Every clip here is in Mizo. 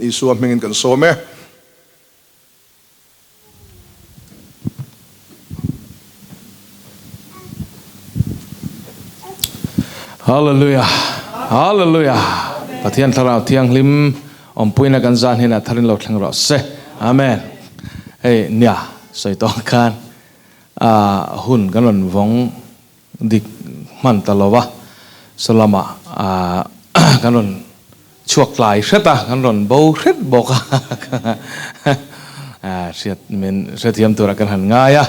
Isua hmingin kan sawm e. Hallelujah Hallelujah Pathian Thlarau Thianghlim awmpuina kan zan hian a tharin lo thleng rawh se. Amen. Hei nia sawi tawh ang khan hun kan rawn vawng dik hman ta lo va, saw lamah kan rawn chhuak tlai hret a, kan rawn bo hret bawk a, hriat min hrethiam turah kan han ngai a.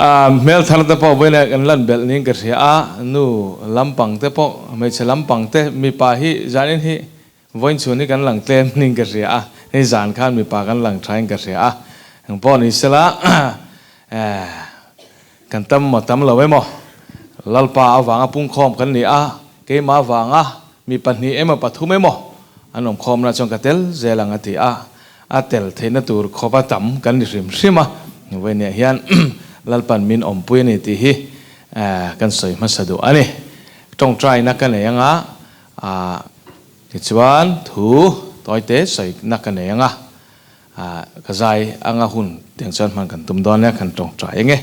Hmel thar te pawh vawiin kan lan belh niin ka hria a, nu lampang te pawh, hmeichhe lampang te, mipa hi zanin hi vawiin chhun hi kan lang tlem niin ka hria a, hei zan khan mipa kan lang thain ka hria a, engpawh ni sela Kan tam maw tam lo emaw, Lalpa avanga pungkhawm kan ni a, keimah avanga mi pahnih emaw pathum emaw an awm khawmna chuan ka tel zel ang a ti a, a tel theihna tur khawpa tam kan ni hrim hrim a, vawinia hian Lalpan min awmpui a ni tih hi kan sawi hmasa duh a ni. Tawngtaina ka nei anga, tichuan thu tawite sawina ka nei anga. Ka zai anga hun tiang chuan hman kan tum dawn nia, kan tawngtai eng e.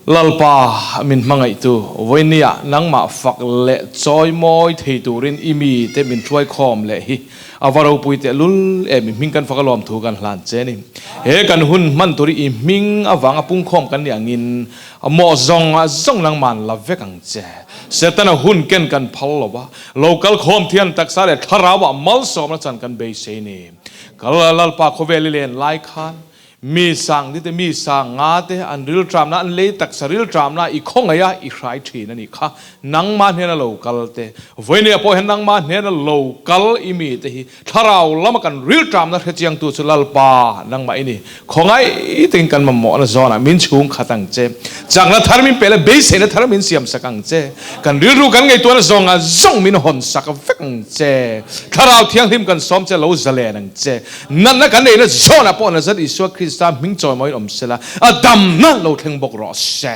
Lalpa min hmangaihtu, vawinia nangmah fak leh chawi mawi thei turin i mite min hruai khawm leh hi a va ropui teh lul em, i hming kan fak a lawm thu kan hlan che ni. He kan hun hman tur hi i hming avanga pungkhawm kan nih angin mawh zawng zawng nangman la vek ang che. Setana hun ken kan phal lo va, lo kal khawm thian taksa leh thlarauah malsawmna chan kan beisei ni. Kal Lalpa khawvel i len lai khan mi sang te mi sang nga te an riltramna an lei taksa riltramna i khawngaih a i hrai thin a nih kha. Nangmah hnena lo kal te, vawinia pawh hian nangmah hnena lo kal i mi te hi thlarau lama kan riltramna hrechiangtu chu Lalpa nangmah i ni. Khawngaih takin kan mamawhna zawnah min chhung khat ang che. Chakna thar min pe la, beiseina thar min siam sak ang che. Kan rilru kan ngaihtuahna zawngah zawng min hawn sak vek ang che. Thlarau Thianghlim kan sawm che, lo zalen ang che. Natna kan neihna zawnah pawh Nazareth Isua Krista hming chawimawiin awm sela, a damna lo thleng bawk rawh se.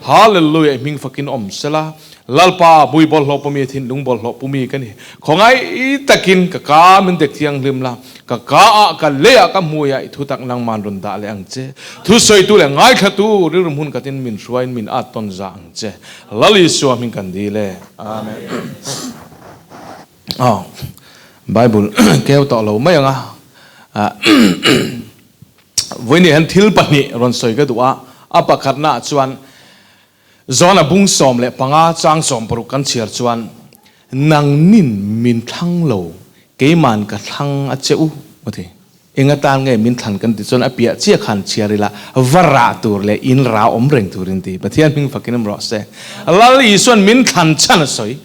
Hallelujah, i hming fakin awm sela. Lalpa, bui bawlhhlawh pumi, thinlung bawlhhlawh pumi ka ni. Khawngaih takin ka ka min dek thianghlim la, ka ka ah, ka lei ah, ka hmui ah i thutak nangman rawn dah leh ang che. Thusawitu leh ngaithlatu rilru hmun khatin min hruaiin min at tawn za ang che. Lal Isua hming kan dil e. Amen. Aw, Bible keu tawh lo mai ang a. Vawiin hian thil pahnih rawn sawi ka duh a, a pakhatna ah chuan Zona bung 15 chang 60 kan chhiar chuan, Nangnin min thlang lo, keiman ka thlang a che u, a ti. Eng atan nge min thlan kan ti chuan a piah chiah khan chhiar ila, va rah tur leh in rah awm reng turin ti. Pathian hming fakin awm rawh se. Lal Isuan min thlan chhan a sawi.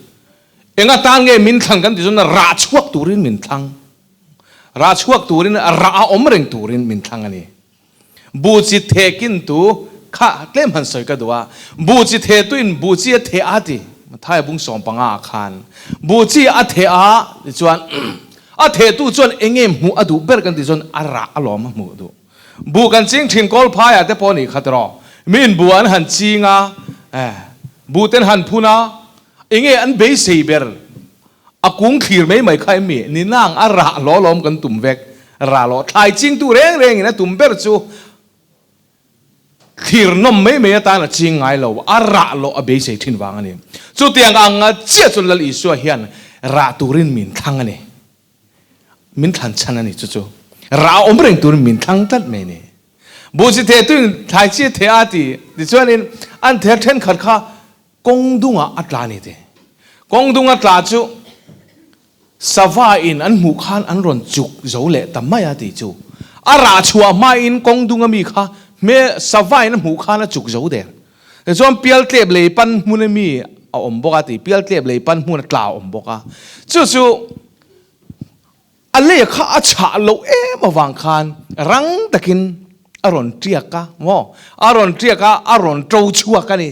Eng atan nge min thlan kan ti chuan rah chhuak turin min thlang. Rah chhuak turin, rah a awm reng turin min thlang a ni. Bu chi theh kin tu kha tlem han sawi ka duh a, bu chi theh tu in bu chi a theh a ti, Matthai bung 15 ah khan bu chi a theh a tichuan a theh tu chuan eng nge hmuh a duh ber kan tih chuan a rah alawm a hmuh duh. Bu kan ching thin kawl phai ah te pawh nih kha tiraw, mi in bu an han ching a, bu ten han phun a, eng nge an beisei ber A kung thlir mai mai kha em mi? Ni nang a rah hlaw lawm kan tum vek. Rah lawh thlai chingtu reng rengin a tum ber chu thlir nawm mai mai atan a ching ngai lo, a rah lawh a beisei thin vang a ni. Chutiang ang chiah chu Lal Isua hian rah turin min thlang a ni. Min thlan chhan a ni chu chu. Rah awm reng turin min thlang tlat mai a ni. Buhchi theh tuin thlai chi a theh a ti tichuanin an theh thenkhat kha Kawng dungah a tla ni te. Kawng dunga tla chu sava in an hmuh khan an rawn chuk zo leh ta mai a tih chu. A rah chhuah hmain kawng dunga mi kha hmel sava in a hmuh khan a chuk zo der. Tichuan pialtlep lei pan hmun a mi a awm bawk a tih, pialtlep lei pan hmun a tla a awm bawk a. Chu chu A lei kha a chhah loh em avang khan rang takin a rawn tiak a maw? A rawn tiak a, a rawn to chhuak a ni.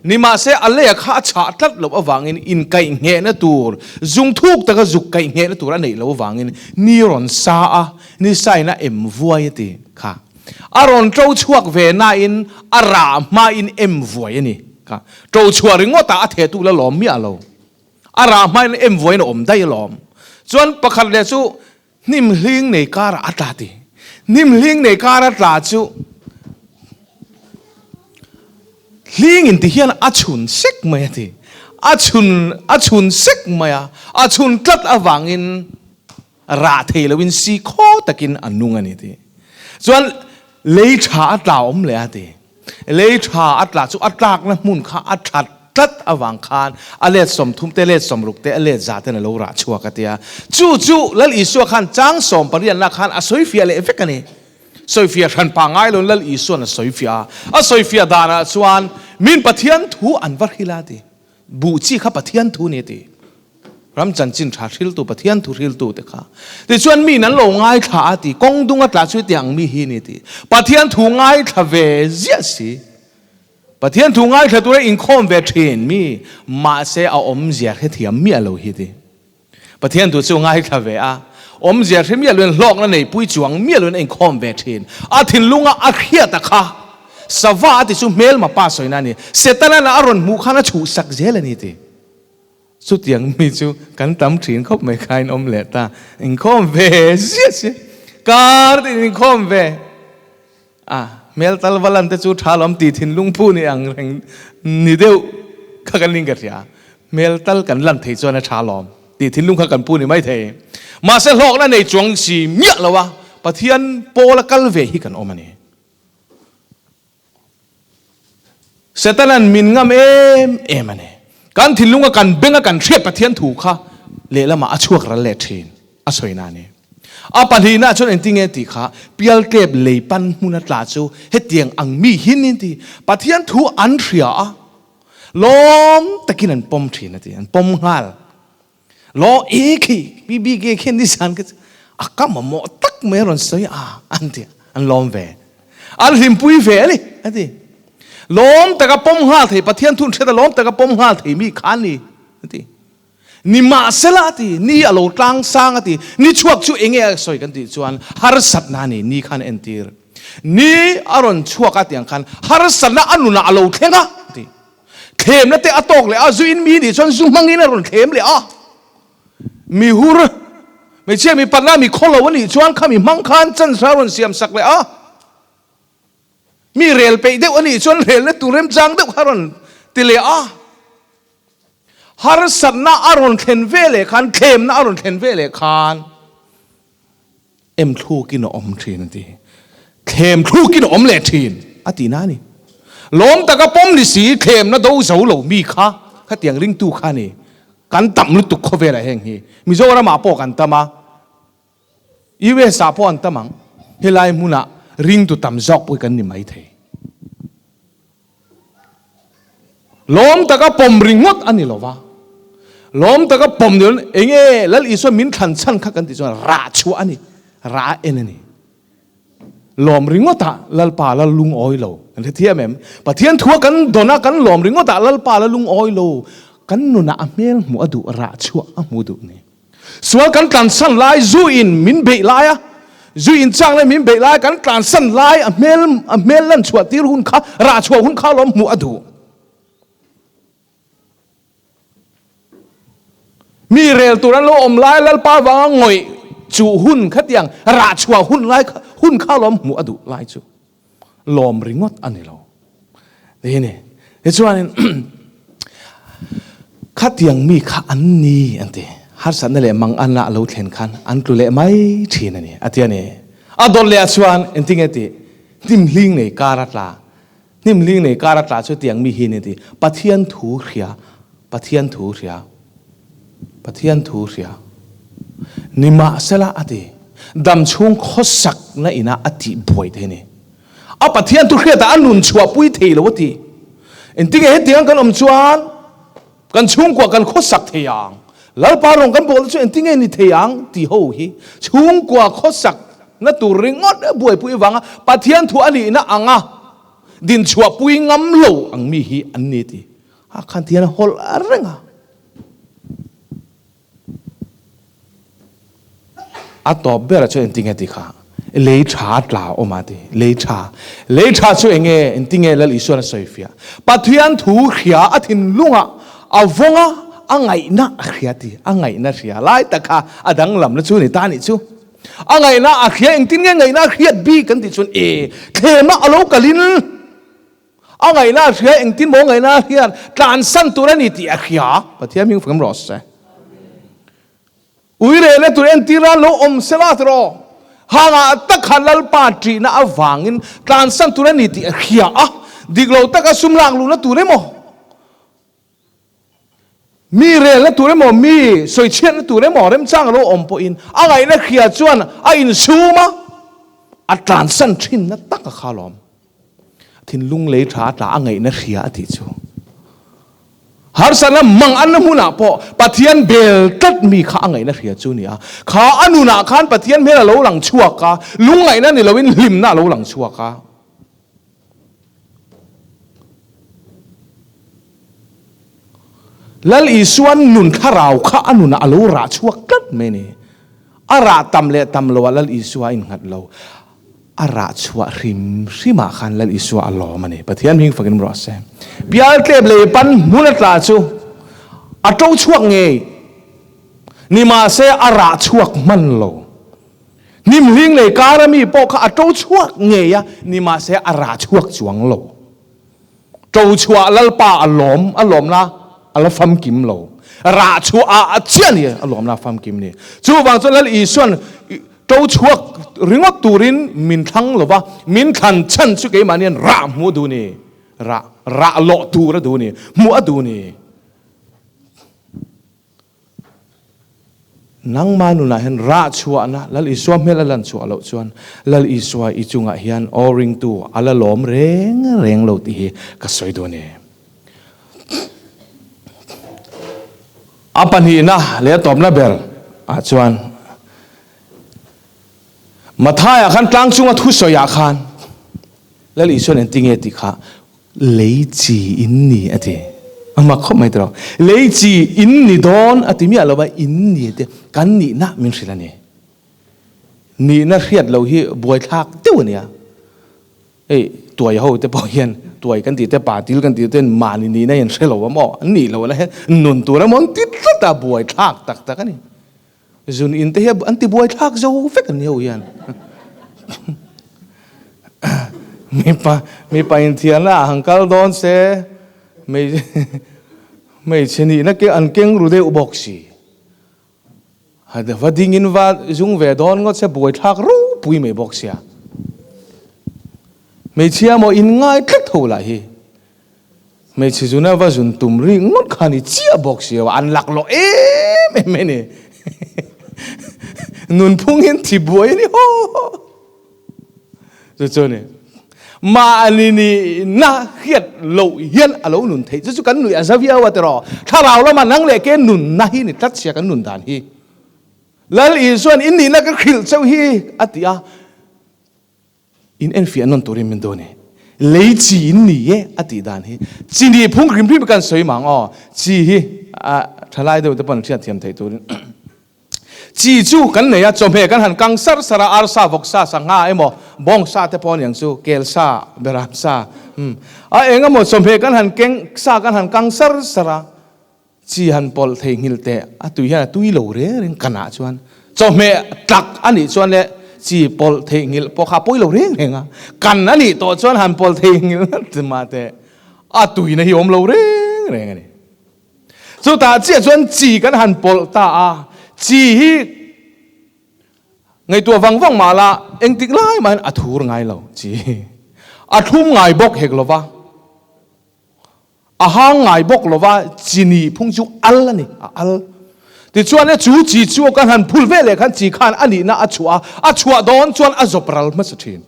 Nimahse a lei kha a chhah tlat loh avangin inkaihnghehna tur, zung thuk taka zuk kaihnghehna tur a neih loh avangin ni rawn sa a, ni sain a em vuai a ti kha. A rawn to chhuak ve nain a rah hmain em vuai a ni kha. To chhuah ringawtah a thehtu la lawm miah lo. A rah hmain em vuain a awm daih alawm. Chuan pakhat leh chu Hnim hling nei karah a tla ti. Hnim hling nei kara tla chu hling in ti hian a chhun sek mai a ti. A chhun a chhun sek mai a, a chhun tlat avangin rah thei loin si khaw takin a nung a ni ti. Chuan lei tha a tla awm leh a ti. Lei tha a tla chu a tlakna hmun kha a that tlat avang khan a let 30 te, let 60 te, a let 100 ten a lo rah chhuak a tia. Chu chu Lal Isua khan chang sawm parianna khan a sawifiah leh vek a ni. Sawifiah hran pah ngai loin Lal Isua'n a sawifiah a. A sawifiah danah chuan min Pathian thu an va hrilh a ti. Buh chi kha Pathian thu ni a ti. Ram chanchin tha hriltu, Pathian thu hriltu te kha. Tichuan miin an lo ngaithla a ti, kawng dung a tla chu hetiang ang mi hi ni a ti. Pathian thu ngaithla ve ziah si. Pathian thu ngaithla tura inkhawm ve thin mi, mahse a awmzia hrethiam miah lo hi ti. Pathian thu chu ngaithla ve a, awmzia hre miah loin hlawkna nei pui chuang miah loin a inkhawm ve thin. A thinlunga a hriat a kha. Sava a ti chu hmelma pa sawina a ni. Setana'n a rawn hmuh khan a chhuhsak zel a ni ti. Chutiang mi chu kan tam thin khawp mai kha in awm leh ta. Inkhawm ve ziah si. Kar tin inkhawm ve. A, hmel tal va lan te chu tha lawm ti thinlung phu ni ang reng ni deuh kha kan ling ka hria. Hmel tal kan lan thei chuan a tha lawm ti thinlung kha kan pu ni mai thei. Mahse hlawkna nei chuang si miah lo a, Pathian pawla kal ve hi kan awm a ni. Setana'n min ngam em em a ni. Kan thinlunga kan benga kan hriat Pathian thu kha lehlamah a chhuak ral leh thin a sawina a ni. A pahnihna chuan engtinge tih kha pialtlep lei pan hmun a tla chu hetiang ang mi hin in ti. Pathian thu an hria a, lawm takin an pawm thin a ti, an pawm nghal. Law e khi PBK khian nizan kha chu a ka mamawh tak mai a rawn sawi a an ti an lawm ve an hlimpui ve a ni a ti lawm taka pawm nghal thei Pathian thun hriat a lawm taka pawm nghal thei mi kha ni a ti nimahsela a ti ni a lo tlang sang a ti ni chhuak chu enge a sawi kan tih chuan harsatna a ni ni khan entir ni a rawn chhuak a tiang khan harsatna a nunah a lo thleng a ti Thlemna te a tawk leh a, zu in mi nih chuan zu hmangin a rawn thlem leh a. Mi hur, hmeichhia mi patna mi khawlo a nih chuan kha mi hmang khan chance a rawn siam sak leh a. Mi rel peih deuh a nih chuan relna tur remchang deuh kha a rawn ti leh a. Harsatna a rawn thlen ve leh khan, thlemna a rawn thlen ve leh khan Em thlukin a awm thin a ti. Thlem thlukin a awm leh thin a tihna a ni. Lawm taka pawm ni si thlemna do zo lo mi kha khatiang ringtu kha ni. Kan tam lutuk khawvelah heng hi. Mizoramah pawh kan tam a, US ah pawh an tam ang. Helai hmunah ringtu tam zawk pawh hi kan ni maithei. Lawm taka pawm ringawt a ni lo va, lawm taka pawm ni loin eng nge Lal Isua min thlan chhan kha kan tih chuan rah chhuah a ni, rah a en a ni. Lawm ringawtah Lalpa la lungawi lo. Kan hrethiam em? Pathian thua kan dawn a, kan lawm ringawtah Lalpa la lungawi lo. Kan nunah a hmel hmuh a duh, rah chhuah a hmuh duh ni. Sual kan tlansan lai, zu in min beih lai a, zu in chak leh min beih lai kan tlansan lai a hmel a hmel lan chhuah tir hun kha, rah chhuah hun kha lawm hmuh a duh. Mi rel tur an lo awm lai Lalpa vanga ngawih chuh hun khatiang rah chhuah hun lai hun kha lawm hmuh a duh lai chu lawm ringawt a ni lo. Ni ni. Tichuanin khatiang mi kha an ni an ti. Harsatna leh manganna a lo thlen khan an tlu leh mai thin a ni a ti a ni. A dawt leh ah chuan engtinge tih hnim hling nei kar a tla. Hnim hling nei kar a tla chu tiang mi hi ni ti. Pathian thu hria, Pathian thu hria, Pathian thu hria. Nimahsela a ti. Damchhung khawsakna inah a tih buai thei a ni. A Pathian thu hriatah a nun chhuahpui thei lo a ti. Engtinge hetiang kan awm chuan kan chhungkua kan khawsak thei ang, Lalpa rawng kan bawlna chu engtinge ni thei ang tih ho hi chhungkua khawsak na tur ringawt buaipui avanga Pathian thu a nihna anga din chhuahpui ngam lo ang mi hi an ni ti a khan thian a hawlh reng a. A tawp berah chuan engtinge tih kha lei tha tla a awm a ti. Lei tha. Lei tha chu enge engtinge Lal Isuan a sawi fiah. Pathian thu hria a thinlungah a vawng a, a ngaihna a hria ti. A ngaihna hria lai tak kha a danglamna chu ni ta nih chu. A ngaihna a hria engtin nge ngaihna a hriat bik kan tih chuan e thlema a lo kalin a ngaihna a hria engtin maw ngaihna a hriat tlansan tur a ni tih a hria. Pathian hming fak em rawh se. Ui rehna tur entir a lo awm sela tiraw? Hangah tak khan Lalpa ṭihna avangin tlansan tur a ni tih a hria a, dik lo taka sum lak luhna tur emaw, mi relna tur emaw, mi sawichhiatna tur emaw remchang a lo awm pawhin a ngaihna hria chuan a insum a, a tlansan ṭhinna tak a kha alawm. Thinlung lei tha a tla a ngaihna hria a tih chu. Harsatna mang anna hmunah pawh Pathian bel tlat mi kha a ngaihna hria chu ni a. Kha a nunah khan Pathian hmel a lo lang chhuak a, lungngaihna ni loin hlimna a lo lang chhuak a. Lal Isuan nun thlarau kha a nunah a lo rah chhuak tlat mai a ni. A rah tam leh tam loah Lal Isua a innghat lo. A rah chhuah hrim hrimah khan Lal Isua a lawm a ni. Pathian hming fakin rawh se. Pial tlep lei pan hmun a tla chu a to chhuak ngei ni mahse a rah chhuak hman lo. Hnim hling lei kar ami pawh kha a to chhuak ngei a ni mahse a rah chhuak chuang lo. To chhuah Lalpa a lawm a lawmna a la famkim lo. Rah chhuah ah a chiah ni a lawmna a famkim ni. Chuvang chuan Lal Isuan to chhuak ringawt turin min thlang lo va, min thlan chhan chu keimahni hian rah hmuh a duh ni. Rah, rah lawh tur a duh ni. Hmuh a duh ni. Nangmah nunah hian rah chhuahna Lal Isua hmel a lan chhuah loh chuan Lal Isua i chungah hian aw ringtu a la lawm reng reng lo tih hi ka sawi dawn e. A pahnihna leh a tawpna ber ah chuan Matthai ah khan tlang chunga thusawi ah khan Lal Isuan engtinge tih kha Lei chi in ni a ti. A mak khawp mai tiraw. Lei chi in ni dawn a ti miah lo va, in ni te kan nihna min hrilh a ni. Nihna hriat loh hi buaithlak deuh a nia. Hei tuai ho te pawh hian tuai kan tih te patil kan tih te mahni nihna hian hre lo a maw? An nih loh na hian nun tur emaw an ti tlat a, buaithlak tak tak a ni. Zun in te hi an ti buaithlak zo vek an ni ho hian. Mipa mipa inthianna ah han kal dawn se hmeichhe nihna ke an keng ru deuh bawk si. Va ding in va zung ve dawn ngawt se buaithlak ropui mai bawk sia. Hmeichhia maw in ngai tlat ho lah hi. Hmeichhe zuna va zun tum ri ngawt kha ni chiah bawk si lo, an laklawh em em mai ni. Nunphung hian thi buai a ni haw haw. Chu chu ni. Mahni ni na hriat loh hian a lo nun theih. Chu chu kan nuih a za viau a tiraw. Thlarau lama nang leh ke nunna hi ni tlat sia kan nun dan hi. Lal Isuan in nihna ka hrilh chauh hi a ti a. In enfiah nawn turin min dawn e. Lei chi in ni e a tih dan hi chi nih phung hrim hrim kan sawi mang aw. Chi hi a thalai deuh te pawn hriat thiam theih turin chi chu kan nei a, chawhmeh kan han kang sar sar a, arsa, vawksa, sangha emaw bawngsa te pawh aniang chu, kelsa, beramsa umm a eng emaw chawhmeh kan han keng sa kan han kang sar sar a, Chi han pawlh theihnghilh teh, a tui hian a tui lo reng reng kanah chuan chawhmeh tlak a nih chuan leh chi pawlh theihnghilh pawh kha a pawi lo reng reng a, kan a nih tawh chuan han pawlh theihnghilh ngat mah teh a tuina hi a awm lo reng reng a ni. Chutah chiah chuan chi kan han pawlh ta a, chi hi ngaihtuah vang vang mah la engtik lai mahin a thur ngai lo chi a thlum ngai bawk hek lo va. A hang ngai bawk lova chi ni phung chu al a ni, a al. Tichuan e chu chi chu kan han phul ve leh khan chi khan a nihna a chhuah a, a chhuah dawn chuan a zawp ral hmasa thin.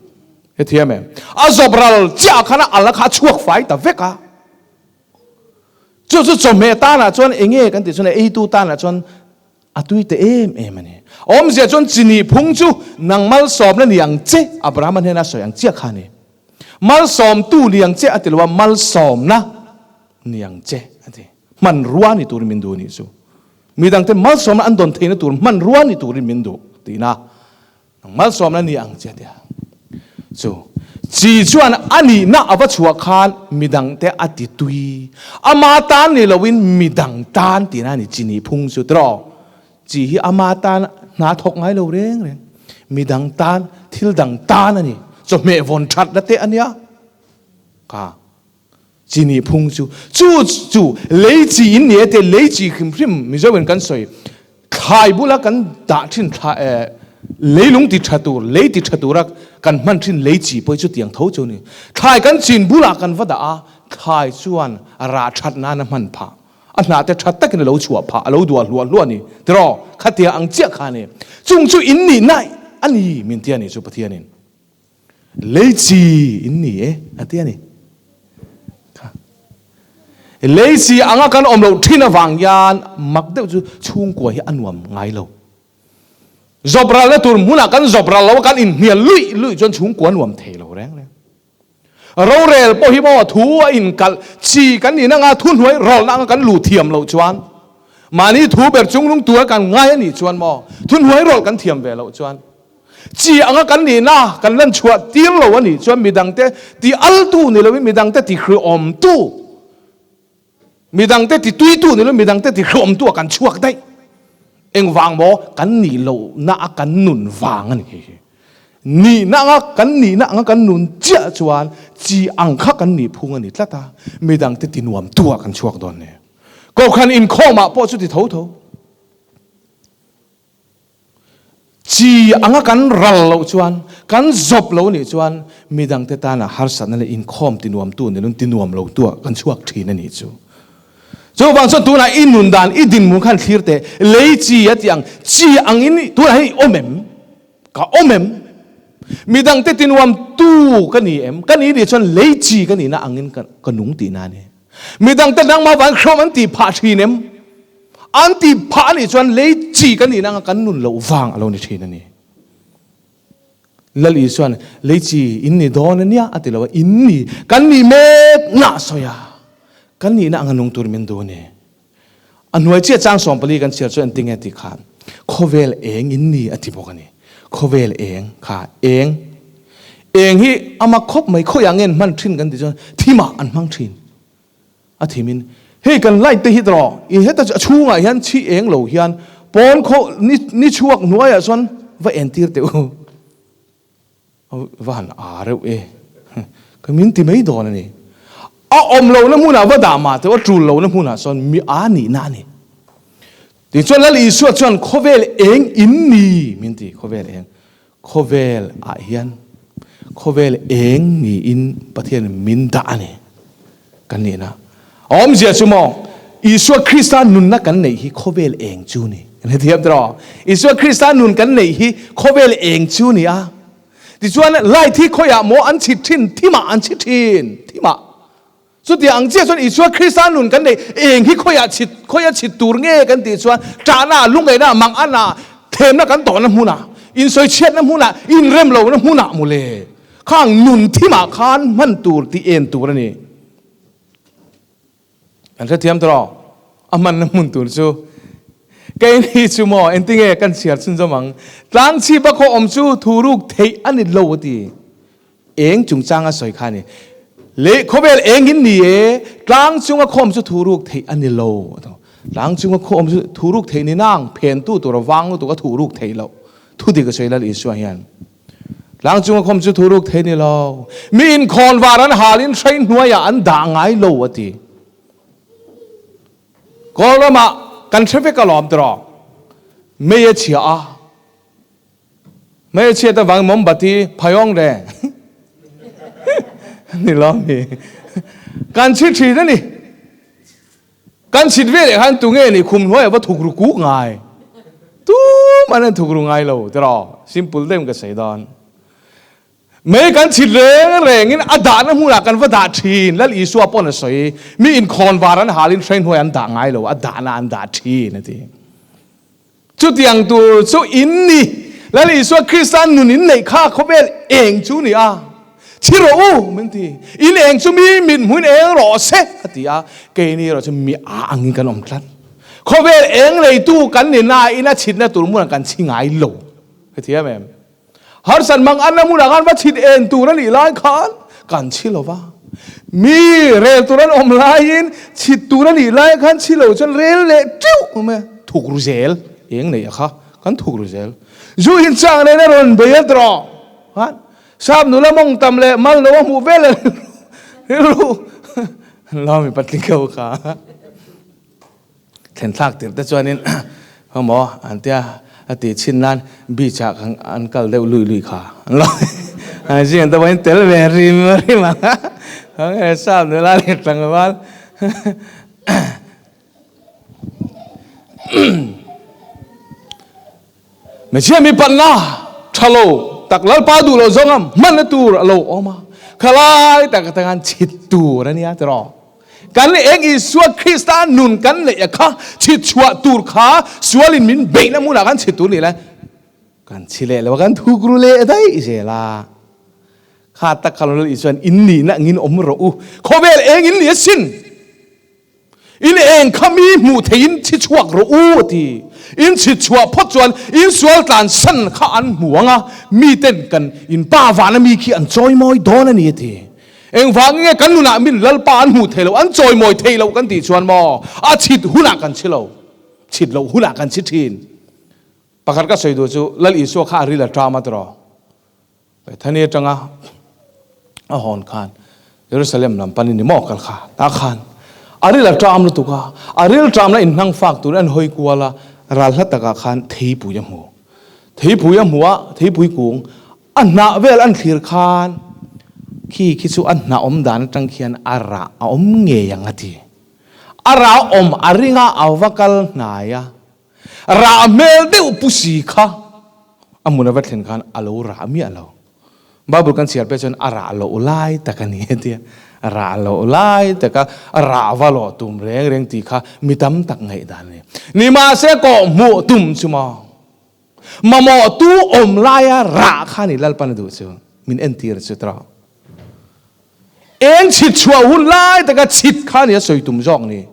Hetiam em? A zawp ral chiah khan a al a kha a chhuak fai ta vek a. Chu chu chawhmeh tanah chuan enge kan tih chuan eitu tanah chuan a tui ta em em a ni. Awmzia chuan chi nih phung chu nang malsawmna ni ang che Abrahama hnena sawi ang chiah kha a ni. Malsawmtu ni ang che a ti lo a, malsawmna ni ang che a ti. Hmanrua ni turin min duh nih chu. Midangte malsawmna an dawn theihna tur hmanrua ni turin min duh tihna. Nang malsawmna ni ang che a ti a. Chu chi chuan a nihna a va chhuah khan midangte a ti tui. Ama tan ni loin midang tan tihna a ni chi nih phung chu tiraw. Chi hi ama tan hna thawk ngai lo reng reng. Midang tan, thil dang tan a ni. Chawhmeh vawn thatna te a nia. Ka chi nih phung chu chu chu lei chi in ni e te lei chi hrim hrim Mizo in kan sawi thlai bula kan dah thin thla eh leilung ti tha tur lei ti tha tura kan hman thin lei chi pawh hi chutiang tho chu a ni. Thlai kan chin bulah kan va dah a, thlai chuan rah that nan a hman phah. A hnah te tha takin a lo chhuah phah, a lo duah hluah hluah a ni. Tiraw? Khatia ang chiah kha a ni. Chung chu in nih naih a ni min ti a ni chu Pathianin. Leichi in ni e a ti a ni. Kha. Leichi anga kan awm loh thin avang hian mak deuh chu chhungkua hi a nuam ngai lo. Zawpralna tur hmunah kan zawpral lo a, kan inhnial luih luih chuan chhungkua nuam thei lo reng reng. Rorel pawh hi maw thu a inkalh chi kan nih nanga thuhnuai rawlna anga kan luh thiam loh chuan mahni thu ber chunglung tura kan ngai a nih chuan maw thuhnuai rawlh kan thiam ve loh chuan Chi anga kan nihna kan lan chhuah tir lo a nih chuan midangte ti altu ni loin midangte ti hriawmtu, midangte ti tuitu ni loin midangte ti hriawmtu ah kan chhuak daih. Engvang maw? Kan nih lohna a kan nun vang a ni hei hi. Nihna anga kan nihna anga kan nun chiah chuan chi ang kha kan nih phung a ni tlat a, midangte ti nuamtu ah kan chhuak dawn ni. Kohhran inkhawmah pawh chu ti tho tho. Chi anga kan ral loh chuan, kan zawp lo nih chuan midangte tana harsatna leh inkhawm tinuamtu ni lun tinuam lotuah kan chhuak thin a nih chu. Chuvang chuan tunah i nun dan, i dinhmun khan thlir teh, lei chi a tih ang, chi angin tunah hian i awm em? Ka awm em? Midangte tinuamtu ka ni em? Ka ni nih chuan lei chi ka nihna angin ka nung tihna a ni. Midangte nangmah vang hrawm an tih phah thin em? An tih phah a nih chuan lei chi kan nihna anga kan nun loh vang a lo ni thin a ni. Lal Isua'n lei chi in ni dawn a nia a ti lo a, in ni, kan nih mek ngah sawi a, kan nihna anga nung tur min duh a ni. A hnuai chiah chang 14 kan chhiar chuan engtinge tih khan khawvel eng in ni a ti bawk a ni. Khawvel eng kha eng eng hi ama khawp mai khawiah nge an hman thin kan tih chuan thimah an hmang thin. A thimin hei kan light te hi tawh in heta a chhungah hian chhi eng lo hian pawn khaw ni ni chhuak hnuaiah chuan va entir teh u. Va han a reuh e. Ka min ti mai dawn a ni. A awm lohna hmunah va dah mah teh a tul lohna hmunah chuan mi a nihna a ni. Tichuan Lal Isua chuan khawvel eng in ni min ti, khawvel eng. Khawvel ah hian khawvel eng niin Pathian min dah a ni. Kan nihna. A awmzia chu maw Isua Krista nunna kan neih hi khawvel eng chu ni. Kan hrethiam tiraw? Isua Krista nun kan neih hi khawvel eng chu ni a. Tichuan light hi khawiah maw an chhit thin? Thimah an chhit thin. Thimah. Chutiang ang chiah chuan Isua Krista nun kan neih eng hi khawiah chhit, khawia chhit tur nge kan tih chuan ṭahna, lungaihna, manganah, thlemna kan tawhna hmunah, insawichhiatna hmunah, inremlohna hmunah mawle. Khang nun thimah khan hman tur tih en tur a ni. Kan hrethiam tawh a hmanna hmun tur chu keini chu maw engtinge kan chhiar chhunzawm ang. Tlangchhipa khaw awm chu thuruk theih a ni lo a ti. Eng chungchang a sawi kha a ni. Leh khawvel engin ni e, tlang chunga khaw awm chu thuruk theih a ni lo. Tlang chunga khaw awm chu thuruk theih ni nang, phentu tur a vang lutuk a thuruk theih loh. Thudik a sawi Lal Isua hian. Tlang chunga khawm chu thuruk thei ni lo. Mi inkhawn var an halin hrei hnuaiah an dah ngai lo a ti. Kawlramah kan hre vek alawm tiraw. Mei a chhia a. Mei a chhiat avangin mombati phaiawng re. Ni lo mi. Kan chhi thin a ni. Kan chhit ve leh khan tunge nih khum hnuaiah va thuk ru kuk ngai. Tumah an thuk ru ngai lo tiraw? Simple deuhin ka sawi dawn. Mei kan chhit reng rengin a dahna hmunah kan va dah thin. Lal Isua pawn a sawi, mi inkhawn var an halin hrei hnuaiah an dah ngai lo, a dahna an dah thin a ti. Chutiang tur chu in ni. Lal Isua Krista nun in neih kha khawvel eng chu ni a. Thi rawh u, min ti. In eng chu mi mit hmuin eng rawh se, a ti a. Keini erawh chu mi a angin kan awm tlat. Khawvel eng leitu kan ni nain a chhitna tur hmunah kan chhi ngai lo. Hetiang em? Harsan mang anna hmunah khan va chhit en tur a nih lai khan kan chhi lo va. Mi rel tur an awm laiin chhit tur a nih lai khan chhi lo chuan rel leh teuh awm e. Thuk ru zel eng nei a kha. Kan thuk ru zel. Zu in chang nen a rawn bei a tawh. Khan sap nula mawng tam leh mal lo a hmuh vel a rilru lo mi patling ho kha. Thlen thlak tir te chuanin maw an tia a tih chhin nan beach ah kan an kal deuh lui lui kha an lo an zing an ta pawhin tel ve rim rim ang a sap nula leh tlangval Hmeichhia mi panna tha lo tak Lalpa duh loh zawnga hmanna tur a lo awm a, khalai tak atanga chhit tur a nia tiraw? Kan eng Isua Krista nun kan neih a kha chhit chhuah tur kha sualin min beihna hmunah kan chhit tur nih lai kan chhi leh lo a, kan thuk ru leh daih zel a. Kha tak kha Lal Isua'n in nihna angin awm rawh u, khawvel eng in ni asin. In eng kha mi hmuh theihin chhi chhuak rawh u, a ti. In chhi chhuah phawt chuan in sual tlansan kha an hmu ang a, miten kan in pa vana mi khi an chawimawi dawn a ni, a ti. Engvangin nge kan nunah min Lalpa an hmuh thei lo, an chawimawi thei lo kan tih chuan maw, a chhit hunah kan chhi lo, chhit loh hunah kan chhi thin. Pakhat ka sawi duh chu Lal Isua kha a ril a ṭam a tiraw? Bethany atanga a hawn khan Jerusalem lam panin ni maw kal kha ta khan a ril a ṭam lutuk a, a ril ṭamna inhnang fak turin an hawi kual a, ral hla takah khan theipui a hmu. Theipui a hmu a, theipui kung a hnah vel an thlir khan khi khi chu a hnah awm dan atang khian a rah a awm ngei ang a ti. A rah awm a ring a, a va kal hnai a. Rah hmel deuh pu si kha a hmun a va thlen khan a lo rah miah lo. Bible kan chhiar pek chuan a rah loh lai tak a ni a tia. Rah loh lai taka rah va lawh tum reng reng tih kha mi tam tak ngaihdan a ni. Nimahse kawh hmuh tum chu maw? Mamawh tu awm laia rah kha ni Lalpan a duh chu min entir chu tawh. Eng chhit chhuah hun lai taka chhit kha ni a sawi tum zawk ni.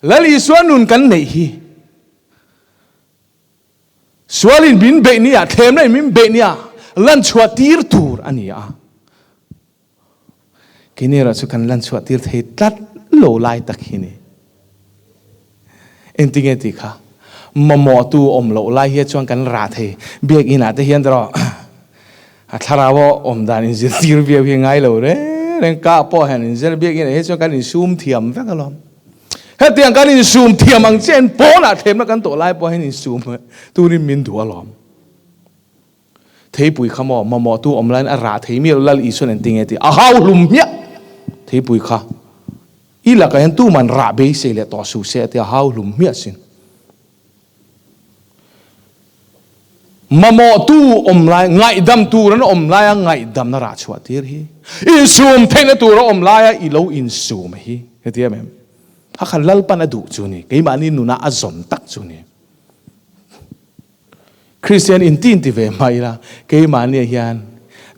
Lal Isua nun kan neih hi sualin min beih nia, thlemna in min beih nia lan chhuah tir tur a ni a. Keini erawh chu kan lan chhuah tir thei tlat lo lai tak hi ni. Engtinge tih kha mamawhtu awm loh lai hi chuan kan rah thei. Biakin ah te hian erawh a thlarau a awm dan inzirtir viau hi ngai lo reng reng kah pawh hian inzir biakin ah hi chuan kan insum thiam vek alawm. Hetiang kan insum thiam ang chiahin pawnah thlemna kan tawh lai pawh hian insum turin min duh alawm. Theipui kha maw mamawhtu awm laiin a rah thei miah lo Lal Isuan engtinge tih a hau hlum hmiah theipui kha i lakah hian tuman rah beisei leh tawh suh se a ti a hau hlum hmiah sin. Mamawhtu awm lai, ngaihdam tur an awm laia ngaihdamna rah chhuah tir hi, insum theihna tur a awm laia i lo insum hi heti em em a khan Lalpan a duh chu ni, keimahni nuna a zawn tak chu ni. Kristian inti inti ve hmah ila keimahniah hian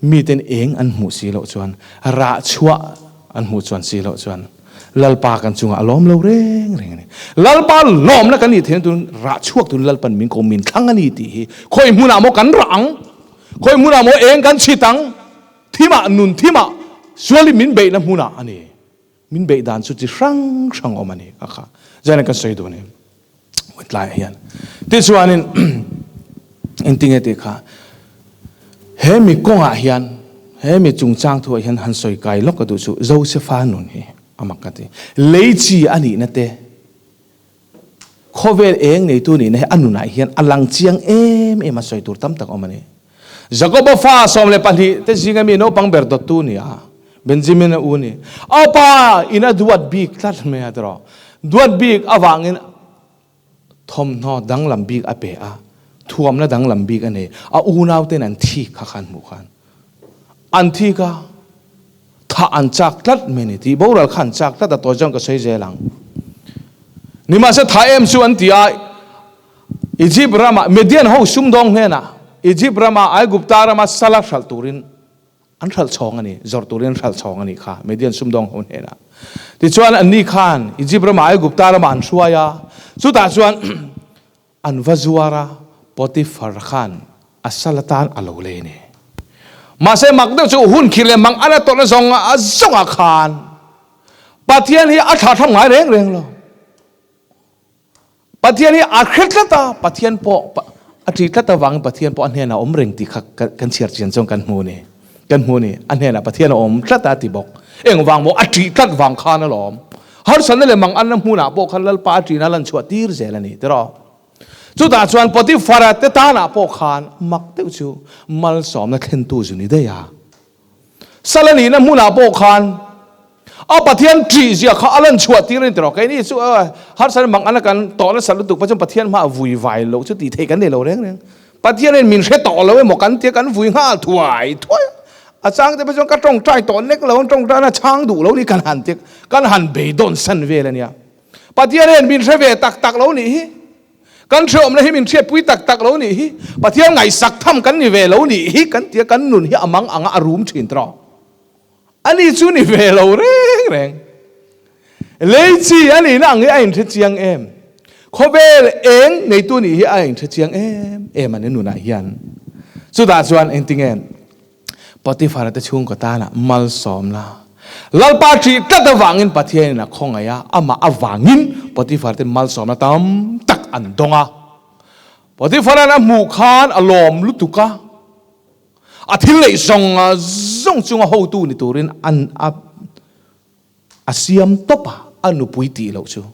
miten eng an hmuh si loh chuan, rah chhuah an hmuh chuan si loh chuan Lalpa kan chungah a lawm lo reng reng a ni. Lalpa lawmna kan nih theihna turin rah chhuak turin Lalpan min ko min thlang a ni tih hi khawi hmunah maw kan rah ang, khawi hmunah maw eng kan chhit ang, thimah nun thimah sualin min beihna hmunah a ni. Min beih dan chu chi hrang hrang awm a ni ka kha zaina kan sawi duh a ni tlaiah hian. Tichuanin engtinge tih kha he mi kawngah hian he mi chungchang thuah hian han sawi kai lawk ka duh chu Josefa nun hi a mak ka ti. Lei chi a nihna te khawvel eng neitu nihna hi a nunah hian a lang chiang em em a sawi tur tam tak awm a ni. Jakoba fa 12 te zinga mi naupang ber dawttu ni a, Benjamin a u ni. A pa in a duat bik tlat mai a tiraw. Duat bik avangin thawmhnaw danglam bik a pe a, thuamna danglam bik a nei. A unau ten an thik kha khan hmuh khan. An thik a, thah an chak tlat mai ni. Tih boral kha an chak tlat a, tawi chuan ka sawi zel ang. Nimahse tha em chu an ti a, Egypt rama Midian ho sumdawng hnenah Egypt rama Aigupta rama sala hralh turin an hralh chhawng a ni, zawrh turin an hralh chhawng a nih kha Midian sumdawng ho hnenah. Tichuan anni khan Egypt rama Aigupta rama an hruai a, chutah chuan an va zuar a, Potiphar khan a sal atan a lo lei a ni. Mahse mak deuh chu hun khir leh mang an a tawrhna zawng a zawngah khan Pathian hi a thlah tham ngai reng reng lo. Pathian hi a hre tlat a, Pathian pawh a ṭih tlat avangin Pathian pawh a hnenah a awm reng tih kha kan chhiar chian chuan kan hmu a ni. Kan hmu a ni. A hnenah Pathian a awm tlat a ti bawk. Engvang maw? A ṭih tlat vang khan alawm. Harsatna leh manganna hmunah pawh khan Lalpa a ṭihna lan chhuah tir zel a ni tiraw? Chutah chuan Potiphara te tanah pawh khan mak deuh chu malsawmna thlentu zu ni daih a. Sal a nihna hmunah pawh khan a Pathian ṭih zia kha a lan chhuah tir a ni tiraw? Keini chu harsatna mang ana kan tawh nasa lutuk pawh chuan Pathian hmaah vui vai loh chu tih theih kan nei lo reng reng. Pathianin min hre tawh lo emaw kan tia kan vui nghal thuai thuai a. A chang te pawh chuan ka tawngtai tawh nek lo ang tawngtaina chhang duh lo ni kan han tia kan han beidawn san vel a nia. Pathian hian min hre ve tak tak lo nih hi. Kan hreawmna hi min hriatpui tak tak lo nih hi. Pathian ngaihsak tham kan ni ve lo nih hi kan tia kan nun hi a mang anga a rum thin tawh. Ani chu ni ve lo reng reng. Lei chi a nihna ang hi a inhre chiang em? Khawvel eng neitu nih hi a inhre chiang em em a ni nunah hian. Chutah chuan engtinge Potiphar te chhungkaw tana malsawmna Lalpa ṭih tlat avangin Pathianin a khawngaih a, amah avangin Potiphar te malsawmna tam tak an dawng a. Potiphara'n a hmuh khan a lawm lutuk a, a thil neih zawng zawng chunga hotu ni turin an a a siam tawp a, a nupui tih loh chu.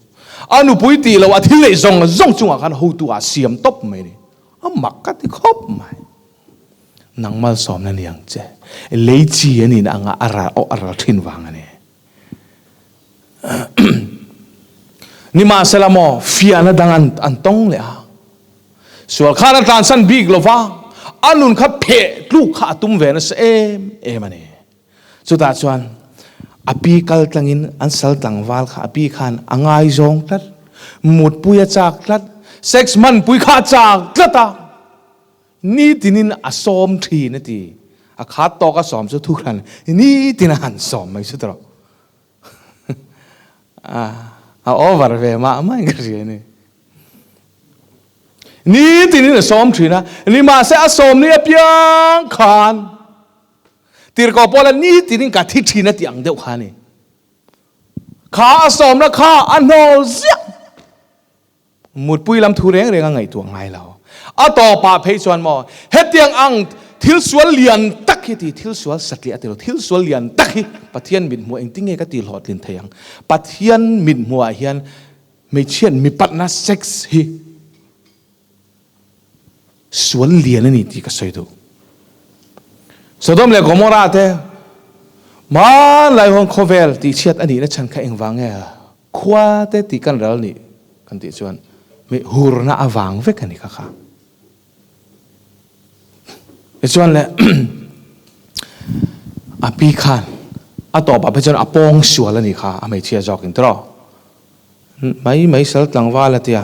A nupui tih loh a thil neih zawng zawng chungah khan hotu ah siam tawp mai a ni. A mak ka ti khawp mai. Nang malsawmna ni ang che. Lei chi a nihna anga a ral awh a ral thin vang a ni. Nimahsela maw fiahna dang an an tawng leh a. Sual khan a tlansan bik lova, a nun kha pheh tluk kha a tum ve nasa em em a ni. Chutah chuan a pi kal tlangin an sal tlangval kha a pi khan a ngaizawng tlat, mutpui a chak tlat, sex hmanpui kha a chak tlat a, nitinin a sawm thin a ti. A khat tawk a sawm chu thuhran nitin a han sawm mai chu tawh. A over ve mah mah in ka hria a ni. Nitinin a sawm thin a, nimahse a sawm ni apiang khan Tirhkoh Paula nitin in ka thi thin a tih ang deuh kha a ni. Kha a sawmna kha a hnawl ziah. Mutpui lam thu reng reng a ngaihtuah ngai lo. A tawpah phei chuan maw hetiang ang thil sual lian tak hi ti thil sual satliah a ti lo, thil sual lian tak hi Pathian mithmuh engtin nge ka tih hlawhtlin thei ang? Pathian mithmuhah hian hmeichhiat mipatna sex hi Sual lian a ni tih ka sawi duh. Sodom leh Gomorrah te hmanlai hawn khawvel tihchhiat a nihna chhan kha engvang nge khua te tih kan ral nih kan tih chuan mi hurna avang vek a ni kha kha. Tichuan le a pi khan a tawpah phei chuan a pawng sual a ni kha a hmeichhia zawkin tiraw. Mai mai sal tlangval a tia,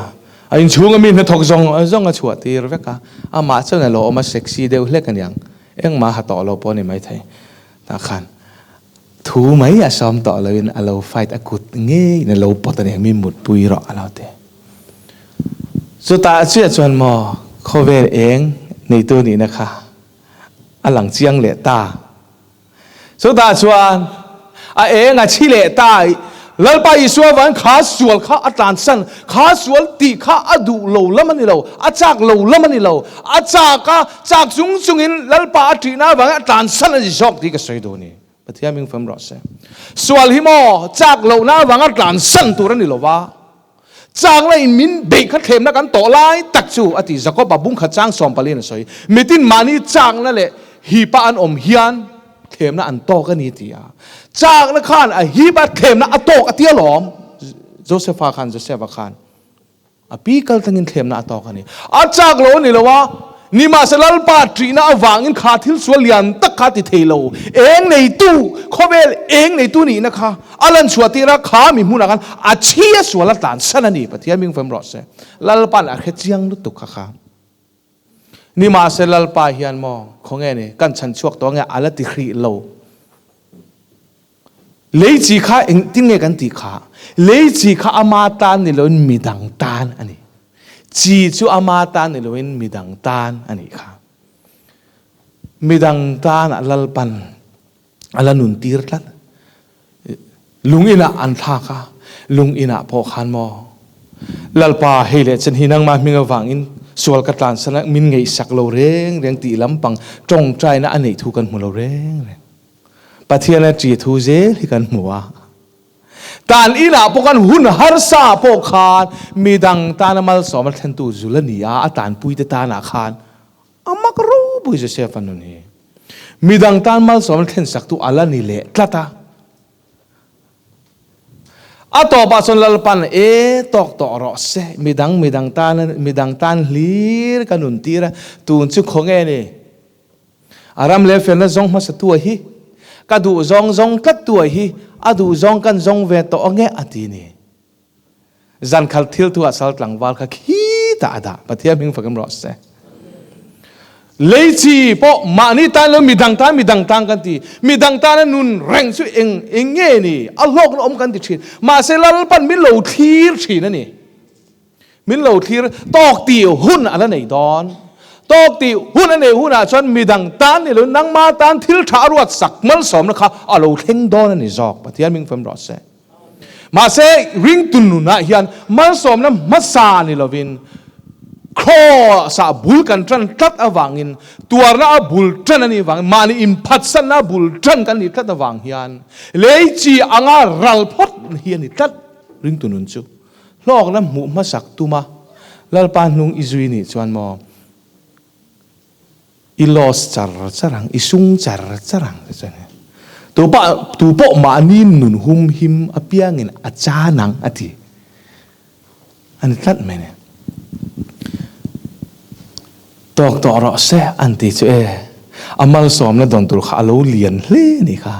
a inchhunga mi hnathawk zawng zawng a chhuah tir vek a, amah chuan a lo awm a sexy deuh hlek aniang, engmah ha tawh lo pawh a ni maithei. Tah khan thu mai a sawm tawh loin a lo fight a kut ngeiin a lo pawt aniang, mi mutpui rawh a lo ti. Chutah chiah chuan maw khawvel eng neitu nihna kha a lang chiang leh ta. Chutah chuan a eng a chhi leh ta i Lalpa Isua van kha sual kha a tlansan, kha sual tih kha a duh lo lam a ni lo, a chak lo lam a ni lo, a chak a, chak chung chungin Lalpa a ṭihna avangin a tlansan a ni zawk tih ka sawi duh a ni. Pathian ming fam rawh se. Sual hi maw chak lohna avanga tlansan tur a ni lo va, chakna in min beih kha thlemna kan tawh lai tak chu a ti. Jakob-a bungkhat chang sawmpaliin a sawi, Mitin mahni chakna leh hipa an awm hian thlemna an tawk a ni ti a. Chakna khan a hip a, thlemna a tawk a ti alawm. Josefa khan, Joseph-a khan a pi kal tlangin thlemna a tawk a ni. A chak lo a ni lo a, nimahse Lalpa ṭihna avangin kha thil sual lian tak kha ti thei lo. Eng neitu, khawvel eng neitu nihna kha A lan chhuah tir a, kha mi hmunah khan a chhi a sual a tlansan a ni, Pathian hming fam rawh se. Lalpa'n a hre chiang lutuk kha kha. Nimahse Lalpa hian maw, khawnge ni, kan chhan chhuak tawh nge a la ti hrih lo. Lei chi kha engtin nge kan tih kha? Lei chi kha ama tan ni loin midang tan a ni. Chi chu ama tan ni loin midang tan a nih kha. Midang tan a Lalpan a la nun tir tlat. Lung inah an thlak a, lung inah pawh khan maw? Lalpa, hei leh chen hi nangmah hming avangin sual ka tlansan a, min ngaihsak lo reng reng tih lampang tawngtaina a neih thu kan hmu lo reng reng. Pathian a ṭi thu zel hi kan hmu a. Tan inah pawh khan hun harsa pawh khan midang tana malsawm a thlentu zul a ni a, a tanpuite tanah khan a mak ropui Joseph-a nun hi. Midang tan malsawm a thlensaktu a la ni leh tlat a. A tawpah chuan Lalpan, E, tawk tawh rawh se, midang midang tan midang tan hlir ka nun tir a, tun chu khaw nge ni? A ram leh felna zawng hmasa tu a hi, ka duh zawng zawng tlat tu a hi, a duh zawng kan zawng ve tawh ange a ti ni. Zan khat thil tu ah sal tlangval kha khitah a dah. Pathian hming fakim rawh se. Leichi pawh mahni tan lo midang tan midang tan kan ti. Midang tan a nun reng chu eng eng nge ni? A hlawkna awm kan ti thin. Mahse Lalpan min lo thlir thin a ni. Min lo thlir tawk tih hun a la nei dawn. Tawk tih hun a nei hunah chuan midang tan ni lo nangma tan thil tha a ruat sak malsawmna kha a lo thleng dawn a ni zawk. Pathian hming fam rawh se. Mahse, ringtu nunah hian malsawmna hmasa ni lovin Kraws-ah bul kan tan tlat avangin, tuarna a bul tan a nih vangin, mahni inphatsanna a bul tan kan nih tlat avang hian lei chi anga ral phawt hi a ni tlat ringtu nun chu. Hlawkna hmuh hmasak tuma Lalpa hnung i zui nih chuan maw I loss char char ang, i sung char char ang ti chuan tu pah tu pawh mahni nun hum him apiangin a chan ang a ti a ni tlat mai ni. Tawk tawh rawh se an ti chu e, a malsawmna dawn tur kha a lo lian hle a nih kha.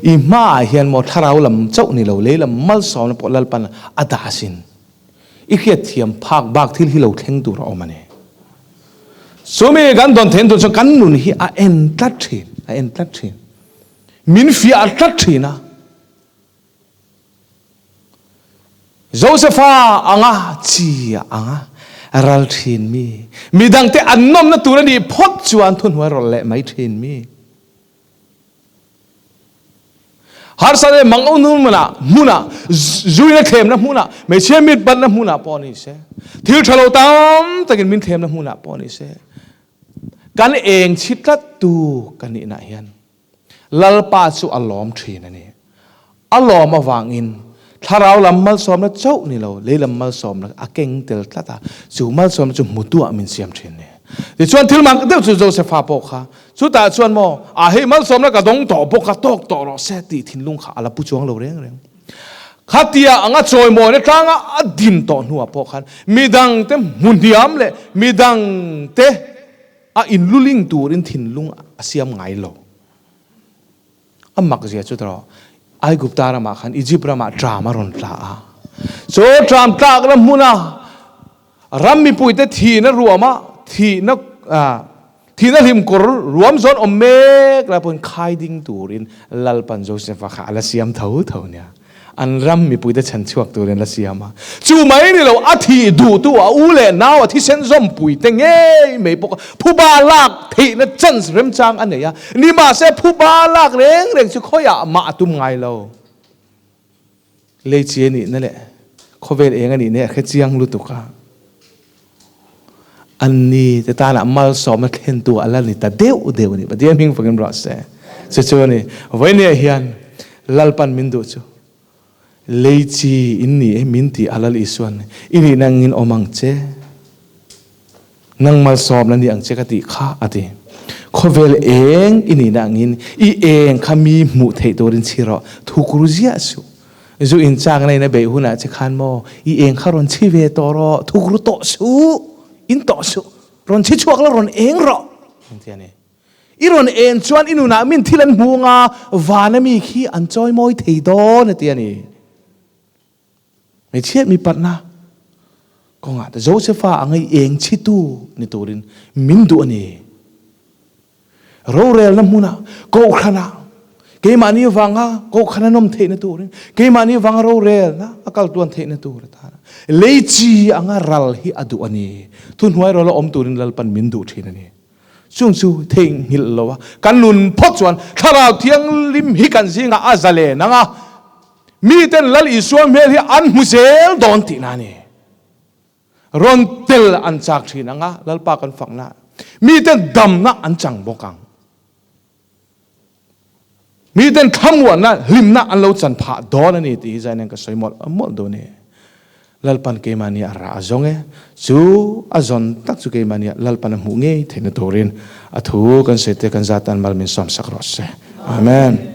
I hmaah hian maw thlarau lam chauh ni lo lei lam malsawmna pawh Lalpan a dah asin. I hriatthiam phak bak thil hi lo thleng tur a awm a ni. Chumi kan dawn theih tur chuan kan nun hi a en tlat thin, a en tlat thin. Min fiah tlat thin a. Josepha anga chi anga ral thin mi, midangte an nawmna tur a nih phawt chuan thuhnuai rawlh leh mai thin mi. Harsa leh mang un hmunah, hmunah, zuina thlemna hmunah, hmeichhia mit batna hmunah pawh ni se, thil tha lo tam takin min thlemna hmunah pawh ni se, kan eng chhi tlat tu kan nihna hian Lalpa chu a lawm thin a ni. A lawm avangin thlarau lam malsawmna chauh ni lo, lei lam malsawmna a keng tel tlat a, chu malsawmna chu hmutuah min siam thin a ni. Tichuan thil mak deuh chu Josepha pawh kha chutah chuan maw a hei malsawmna ka dawng tawh bawk a tawk tawh rawh se tih thinlung kha a la pu chuang lo reng reng. Khatia anga chawimawina tlanga a din tawh hnuah pawh khan midangte hmuhniam leh midangte a inluling turin thinlung a siam ngai lo. A mak zia chu tawh Aigupta ramah khan Egypt ramah ṭam a rawn tla a. Chu ṭam tlakna hmuna ram mipuite thihna ruama thihna thihna hlimkawr ruam zawn awm mek lai pawhin khai ding turin Lalpan Joseph-a kha a la siam tho tho nia. An ram mipuite chhan chhuak turin la siam a. Chu mai ni lo, a thih duhtu a u leh nau a thisen zawmpuite ngei mai pawh kha phuba lak theihna chance remchang a nei a. Nimahse phuba lak reng reng chu khawiah mah a tum ngai lo. Leichi a nihna leh khawvel eng a nihna hi a hre chiang lutuk a. Anni te tanah malsawmna thlentu a la ni ta deuh deuh a ni. Pathian hming fakin rawh se. Chu chu a ni. Vawinia hian Lalpan min duh chu leichi in ni e min ti a Lal Isuan i nih nangin awm ang che. Nang malsawmna ni ang che ka tih kha a ti. Khawvel eng i nihna angin i eng kha mi hmuh theih turin chhi rawh. Thukru ziah suh. Zu in chak na in a beih hunah che khan maw i eng kha rawn chhi ve tawh rawh, thukru tawh suh, in tawh suh, rawn chhi chhuak la rawn eng rawh an ti a ni. I rawn en chuan i nunah min thil an hmu anga vana mi khi an chawi mawi thei dawn a ti a ni. Hmeichhiat mi patna kawngah te Josepha anga i eng chhitu ni turin min duh a ni. Rorelna hmunah, kohhranah, keimahni avanga kohhran an awm theihna turin, keimahni avanga rorelna a kal tuan theihna tur atana lei chi anga ral hi a duh a ni. Thuhnuai rawla awm turin Lalpan min duh thin a ni. Chung chu theihnghilh lo a, kan nun phawt chuan Thlarau Thianghlim hi kan zingah a za len ang a, miten Lal Isua hmel hi an hmu zel dawn tihna a ni. Rawn tel an chak thin ang a, Lalpa kan fakna. Miten damna an chang bawk ang. Miten thlamuanna, hlimna an lo chan phah dawn a ni tih hi zainen ka sawi mawlh mawlh duh a ni. Lalpan keimahni a rah a zawng e, chu a zawn tak chu keimahni ah Lalpan a hmuh ngei theihna turin a thu kan sawi te kan zatan mal min sawmsak rawh se. Amen.